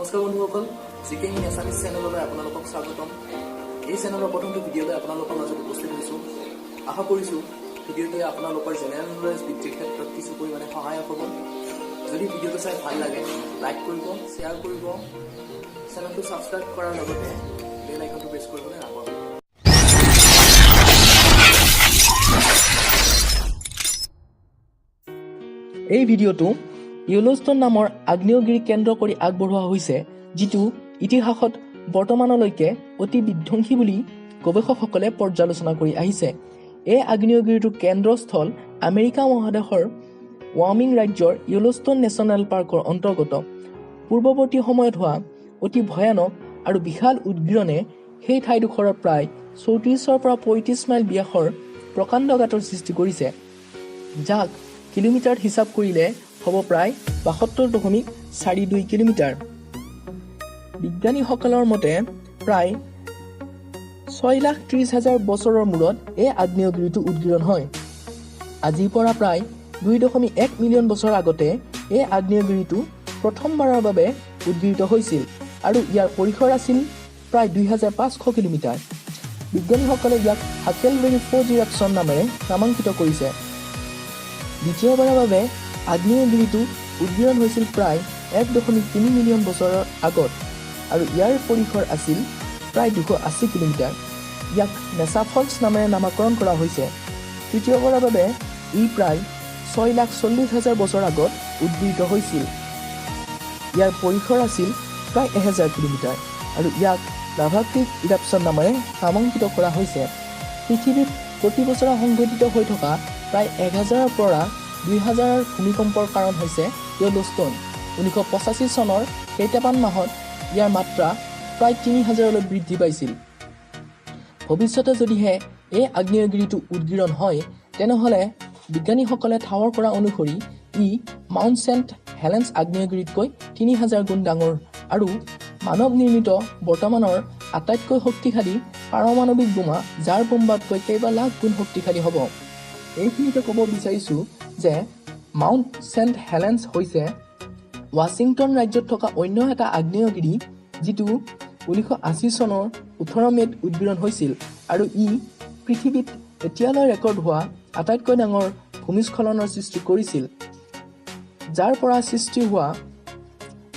নমস্কাৰ বন্ধুসকল, G K in Assamese চেনেললৈ আপোনালোকক স্বাগতম। এই চেনেলৰ প্ৰথমটো ভিডিঅ'লৈ আপোনালোকৰ মাজত উপস্থিত হৈছোঁ। আশা কৰিছোঁ ভিডিঅ'টোৱে আপোনালোকৰ জেনেৰেল নলেজ বৃদ্ধিৰ ক্ষেত্ৰত কিছু পৰিমাণে সহায়ক হ'ব। যদি ভিডিঅ'টো চাই ভাল লাগে, লাইক কৰিব, শ্বেয়াৰ কৰিব, চেনেলটো ছাবস্ক্ৰাইব কৰাৰ লগতে বেল আইকনটো প্ৰেছ কৰিবলৈ নাপাহৰিব। এই ভিডিঅ'টো য়েলোষ্টন নামৰ আগ্নেয়গিৰিক কেন্দ্ৰ কৰি আগবঢ়োৱা হৈছে, যিটো ইতিহাসত বৰ্তমানলৈকে অতি বিধ্বংসী বুলি গৱেষকসকলে পৰ্যালোচনা কৰি আহিছে। এই আগ্নেয়গিৰিটোৰ কেন্দ্ৰস্থল আমেৰিকা মহাদেশৰ ৱায়মিং ৰাজ্যৰ য়েলোষ্টন নেশ্যনেল পাৰ্কৰ অন্তৰ্গত। পূৰ্বৱৰ্তী সময়ত হোৱা অতি ভয়ানক আৰু বিশাল উদ্গীৰণে সেই ঠাইডোখৰত প্ৰায় 34ৰ পৰা 35 মাইল ব্যাসৰ প্ৰকাণ্ড গাঁতৰ সৃষ্টি কৰিছে, যাক কিলোমিটাৰত হিচাপ কৰিলে হ'ব প্ৰায় 72.42 কিলোমিটাৰ। বিজ্ঞানীসকলৰ মতে প্ৰায় 6,30,000 বছৰৰ মূৰত এই আগ্নেয়গিৰিটো উদ্গীৰণ হয়। আজিৰ পৰা প্ৰায় 2.1 মিলিয়ন বছৰ আগতে এই আগ্নেয়গিৰিটো প্ৰথমবাৰৰ বাবে উদ্গীৰিত হৈছিল আৰু ইয়াৰ পৰিসৰ আছিল প্ৰায় 2500 কিলোমিটাৰ। বিজ্ঞানীসকলে ইয়াক হাকেলবেৰী ফ'জ ইৰাপশ্যন নামেৰে নামাংকিত কৰিছে। দ্বিতীয়বাৰৰ বাবে আগ্নেয়গিৰিটো উদ্গীৰণ হৈছিল প্ৰায় 1.3 মিলিয়ন বছৰৰ আগত আৰু ইয়াৰ পৰিসৰ আছিল প্ৰায় 280 কিলোমিটাৰ। ইয়াক মেছা ফল্টছ নামেৰে নামাকৰণ কৰা হৈছে। তৃতীয়বাৰৰ বাবে ই প্ৰায় 6,40,000 বছৰ আগত উদ্গীৰিত হৈছিল। ইয়াৰ পৰিসৰ আছিল প্ৰায় 1000 কিলোমিটাৰ আৰু ইয়াক লাভা ক্ৰিক ইৰাপশ্যন নামেৰে নামাংকিত কৰা হৈছে। পৃথিৱীত প্ৰতি বছৰে সংঘটিত হৈ থকা প্ৰায় 1000ৰ পৰা 2000 ভূমিকম্পৰ কাৰণ হৈছে য়েলোষ্টন। 1985 চনৰ কেইটামান মাহত ইয়াৰ মাত্ৰা প্ৰায় 3000লৈ বৃদ্ধি পাইছিল। ভৱিষ্যতে যদিহে এই আগ্নেয়গিৰিটো উদ্গীৰণ হয়, তেনেহ'লে বিজ্ঞানীসকলে ঠাৱৰ কৰা অনুসৰি ই মাউণ্ট ছেণ্ট হেলেন্স আগ্নেয়গিৰিতকৈ 3000 গুণ ডাঙৰ আৰু মানৱ নিৰ্মিত বৰ্তমানৰ আটাইতকৈ শক্তিশালী পাৰমাণৱিক বোমা জাৰ বোম্বাতকৈ কেইবা লাখ গুণ শক্তিশালী হ'ব। এইখিনিতে ক'ব বিচাৰিছোঁ যে মাউণ্ট ছেণ্ট হেলেন্স হৈছে ৱাশ্বিংটন ৰাজ্যত থকা অন্য এটা আগ্নেয়গিৰি, যিটো 1980 চনৰ 18 মে'ত উদ্গীৰণ হৈছিল আৰু ই পৃথিৱীত এতিয়ালৈ ৰেকৰ্ড হোৱা আটাইতকৈ ডাঙৰ ভূমিস্খলনৰ সৃষ্টি কৰিছিল, যাৰ পৰা সৃষ্টি হোৱা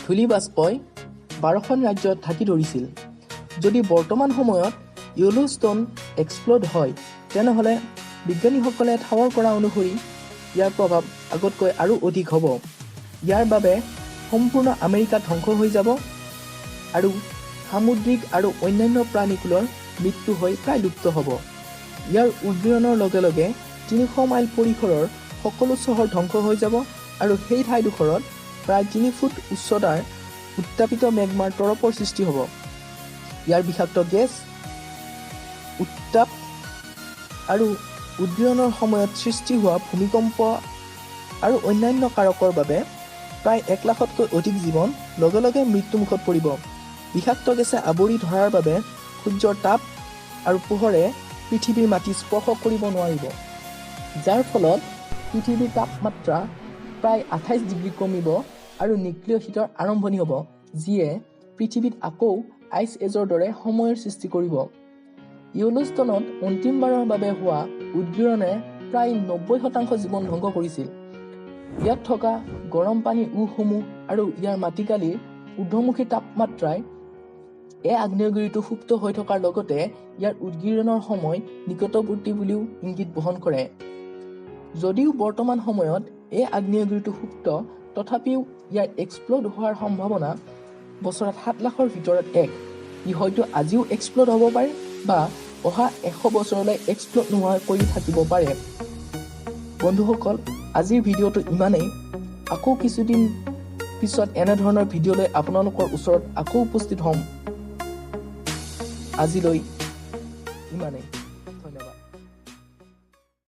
ধূলি বাষ্পই 12খন ৰাজ্যত ঢাকি ধৰিছিল। যদি বৰ্তমান সময়ত য়েলোষ্টন এক্সপ্ল'ড হয়, তেনেহ'লে বিজ্ঞানীসকলে ঠাৱৰ কৰা অনুসৰি ইয়াৰ প্ৰভাৱ আগতকৈ আৰু অধিক হ'ব। ইয়াৰ বাবে সম্পূৰ্ণ আমেৰিকা ধ্বংস হৈ যাব আৰু সামুদ্ৰিক আৰু অন্যান্য প্ৰাণীকুলৰ মৃত্যু হৈ প্ৰায় লুপ্ত হ'ব। ইয়াৰ উদ্গীৰণৰ লগে লগে 300 মাইল পৰিসৰৰ সকলো চহৰ ধ্বংস হৈ যাব আৰু সেই ঠাইডোখৰত প্ৰায় 3 ফুট উচ্চতাৰ উত্তাপিত মেগমাৰ তৰপৰ সৃষ্টি হ'ব। ইয়াৰ বিষাক্ত গেছ, উত্তাপ আৰু উদ্গীৰণৰ সময়ত সৃষ্টি হোৱা ভূমিকম্প আৰু অন্যান্য কাৰকৰ বাবে প্ৰায় 1 লাখতকৈ অধিক জীৱন লগে লগে মৃত্যুমুখত পৰিব। বিষাক্ত গেছে আৱৰি ধৰাৰ বাবে সূৰ্যৰ তাপ আৰু পোহৰে পৃথিৱীৰ মাটি স্পৰ্শ কৰিব নোৱাৰিব, যাৰ ফলত পৃথিৱীৰ তাপমাত্ৰা প্ৰায় 28 ডিগ্ৰী কমিব আৰু নিউক্লিয় শীতৰ আৰম্ভণি হ'ব, যিয়ে পৃথিৱীত আকৌ আইচ এজৰ দৰে সময়ৰ সৃষ্টি কৰিব। য়েলোষ্টনত অন্তিমবাৰৰ বাবে হোৱা উদ্গীৰণে প্ৰায় 90% জীৱন ধ্বংস কৰিছিল। ইয়াত থকা গৰম পানীৰ উঁহসমূহ আৰু ইয়াৰ মাটিকালিৰ ঊৰ্ধমুখী তাপমাত্ৰাই এই আগ্নেয়গিৰিটো সুপ্ত হৈ থকাৰ লগতে ইয়াৰ উদ্গীৰণৰ সময় নিকটৱৰ্তী বুলিও ইংগিত বহন কৰে। যদিও বৰ্তমান সময়ত এই আগ্নেয়গিৰিটো সুপ্ত, তথাপিও ইয়াৰ এক্সপ্ল'ড হোৱাৰ সম্ভাৱনা বছৰত 7 লাখৰ ভিতৰত এক। ই হয়তো আজিও এক্সপ্ল'ড হ'ব পাৰে বা অহা 100 বছৰলৈ এক্সপ্ল'ড নোহোৱাকৈ থাকিব পাৰে। বন্ধুসকল, আজিৰ ভিডিঅ'টো ইমানেই। আকৌ কিছুদিন পিছত এনেধৰণৰ ভিডিঅ' লৈ আপোনালোকৰ ওচৰত আকৌ উপস্থিত হ'ম। আজিলৈ ইমানেই।